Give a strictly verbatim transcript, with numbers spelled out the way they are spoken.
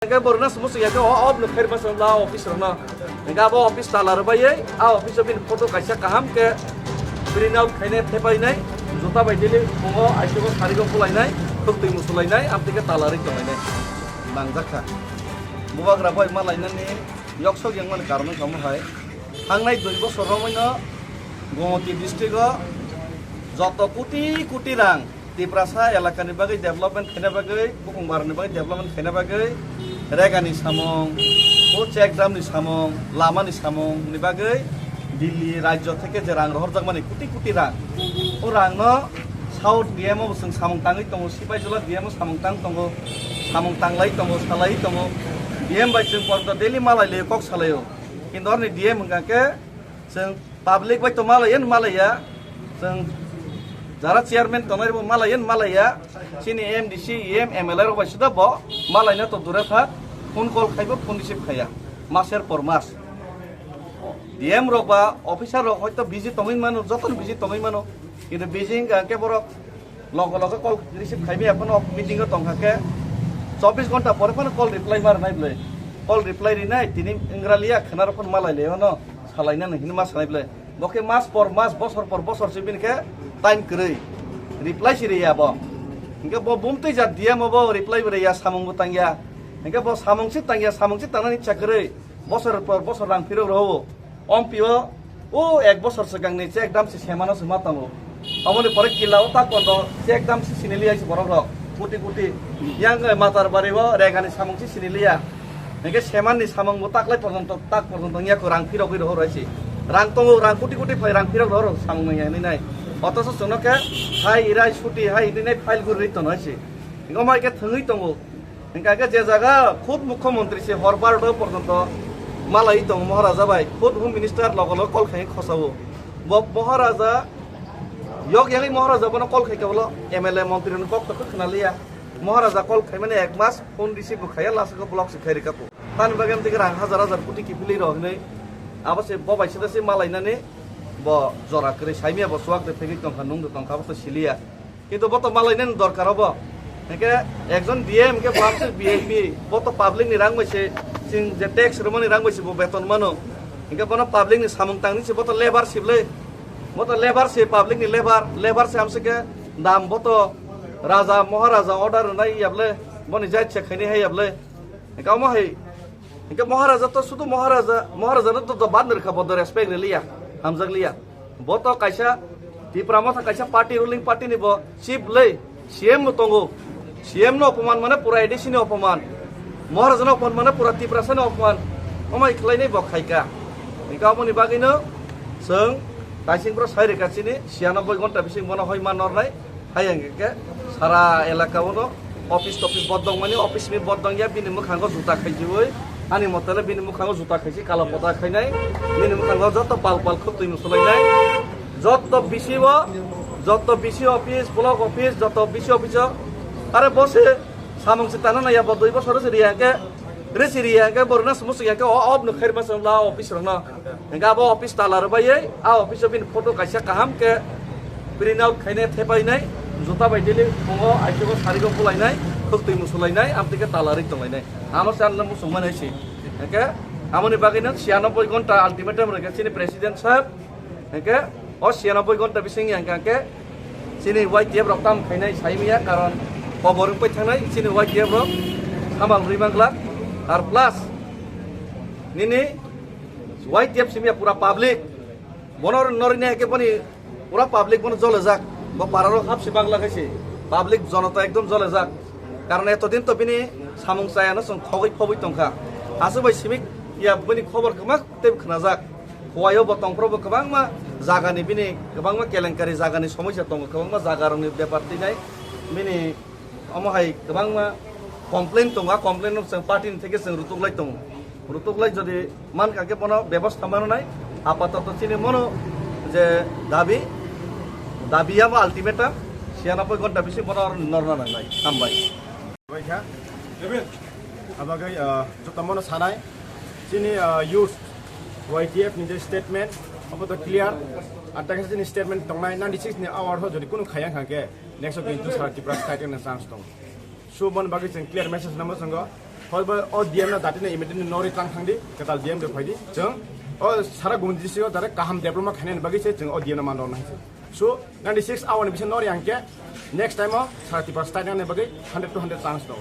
Hingke borokno sumsuk ya khe o, o, no khair masa la office rokno. Hingke abo office tala rwbaiwi, a office o bini photo kaisa kaham khe print out khainai thepainai, juta bai daily phungo aisuk o sari o bulainai, khwtwi musulainai, amtwi khe tala rwi tonglainai. Nangjak kha. Bubagra bai ma lainani yoksok yang mani karon wngkha omo hai. Thangnai dui bosor romwi no Gumoti district o joto koti koti rang Tiprasa elakani bagwi development khaina bagwi, Bukhung Barani bagwi development khaina bagwi, Regani samung, o check dam ni samung, lama ni samung ni bagwi Delhi rajyo theke je rang rohorjak mani koti koti rang, o rang no South D M o bo chwng samung tangwi tongo, Sipaijala D M o samung tang tongo, samung tanglai tongo, salai tongo, D M bai chwng porto daily malai le kok salaio, kintu orni D M hwnkha khe chwng public bai to malaiya, malaiya. Chwng jara chairman tongnai bo malaiya, malaiya. Chini M D C, E M, M L A rok bai sida bo malaina to dure thak. Phone call khaibo, phone receive khaiya. Maser por mas. D M rok ba officer rok hoito busy tongwi mano, jotono busy tongwi mano. Kintu busy hingka khe borok logo logo call receive khaimaya phano meeting o tongkha khe chobbish ghonta pore phano call reply ma rwnai bwle. Call reply rinai tini wngraliya khwnarok phano malai le hwno salainani hwnwi ma sanai bwle. Bo khe mas por mas, bosor por bosor se bini khe time kwrwi reply se riya bo. Hingke bo bumtwi jat D M o bo reply bo riya, samung bo tangya. Hingke bo samung se tangya, samung se tangnani cha kwrwi bosor por bosor rang phirok rwo. Ompio o ek bosor swkangni check dam se semano se ma tongo. Omoni pore kila o tak kondo check dam se siniliya se borok rok kuti kuti. Yang Matarbari o Regani samung se siniliya. Hingke semanni samung bo taklai porjonto, tak porjonto wngya ko rang phirogwi rohor hai se. Rang tongo, rang kuti kuti phai rang phirok rohor samung wngya hinwi nai. Otoso chwngno khe hai irai suti hai hinwi nai file guri rwi tono hai se. Hingke omo hai khe thwngwi tongo. Hingka khe je jaga khud mukhyamantri se hor barota porjonto malai tongo Maharaja bai, khud Home Minister logo logo call khai khosao. Bo Maharaja yok yagwi Maharaja bono call khai khe bolo M L A montri ni kok to khna liya. Maharaja call khai mani ek mas phone receive bo khaiya, last ko block se khai rika po. Tani bagwi amtwi rang hajar hajar koti kiphilwi rok hinwi abo se bo bai sida se malainani bo jora kwrwi saimya bo chuak de phegwi tongkha, nung de tongkha, abo to siliya. Kintu bo to malainani dorkar obo. Hingke ekjon D M hingke bo amtwi V I P, bo to public ni rang bai se, chwng je tax rwmani rang bai se bo beton mano. Hingke bono public ni samung tangni se bo to labour se bwle. Bo to labour se, public ni labour, labour se amsike dam bo to raja, maharaja order rwnai ya bwle, boni jai se khainai hai ya bwle. Hingke omo hai, hingke maharaja to sudu maharaja, maharaja no to, to bad rwkha bo to respect rwliya, hamjak liya. Bo to kaisa Tipra Motha kaisa party, ruling party ni bo chief le, C M no tongo. C M no opoman mane pura A D C ni opoman. Maharaja no opoman mane pura Tiprasa ni opoman. Omai khlai nai bo khaika. Hingke aboni bagwi no chwng taising bro sai rwkha chini siyanoboi ghonta bising bono hoi ma nornai. Hai hingke sara elaka o no office topis bodong mani, office ni bodong ya bini mwkhango juta khaijiui. Ani motele bini mwkhango juta khaisi, kala pota khainai. Bini mwkhango joto pal pal khwtwi musulainai. Joto B C o, joto B C office, block office, joto B C office o. Are bo se samung se tana naiya bo dui bosor se riya hingke, resi riya hingke borna sumsuk ya hingke o, o, no khair masa la office rok no. Hingke abo office tala rwbaiwi, a office o bini photo kaisa kaham khe print out khainai thepainai, juta bai daily phungo aisuk o sari o bulainai, khwtwi musulainai, amtwi khe tala rwi tonglainai. Ano se ano muchungmani hai se. Hingke amoni bagwi no siyanoboi ghonta ultimatum rwkha chini president sahab. Hingke o siyanoboi ghonta bising ya hingke chini Y T F rok tam khainai saimaya, karon kobor wngpai thangnai chini Y T F rok samal rwi manglak. Ar plus nini Y T F simi ya pura public. Bono norine hake boni pura public bono jolejak. Bo pararo hapsi bagla khaisi. Public jonota ekdom jolejak. Karon etodin to bini samung chayano chwng khogwi phobwi tongkha. Aswk bai simi ya bini khobor kwma tei khnajak. Huaio bo tongphuru bo kwbangma jagani bini kwbangma kelenkari jagani somosya tongo, kwbangma jagarokni bepar twinai bini omo hai kwbangma complain tongo, a complain no chwng party ni theke chwng rutuklai tongo. Rutuklai jodi mankha khe bono bebostha mananai, apatoto chini mono je dabi, dabi abo ultimatum, siyanoboi ghonta bisi bono norna nangnai. Hambai. Bai kha. Abagwi, ah, joto mono sanai. Chini, ah, youth Y T F ni je statement, abo to clear. Ar ta kaisa chini statement tongnai, ninety six ni hour ho jodi kunu khaya kha khe, next o kintu sara Tripura state ni chance tong. So, mon bagwi chwng clear message namo chwngo. Hoi ba o D M no dati na immediately nori tang thang di, ketal D M de phai di. Chwng o sara Guwahati district o dare kaham development khainani bagwi se chwng o D M no man rok nai se. So ninety six hour ni bisa nori ang ke next time o sara Tripura state ni bagwi hundred to hundred chance dong.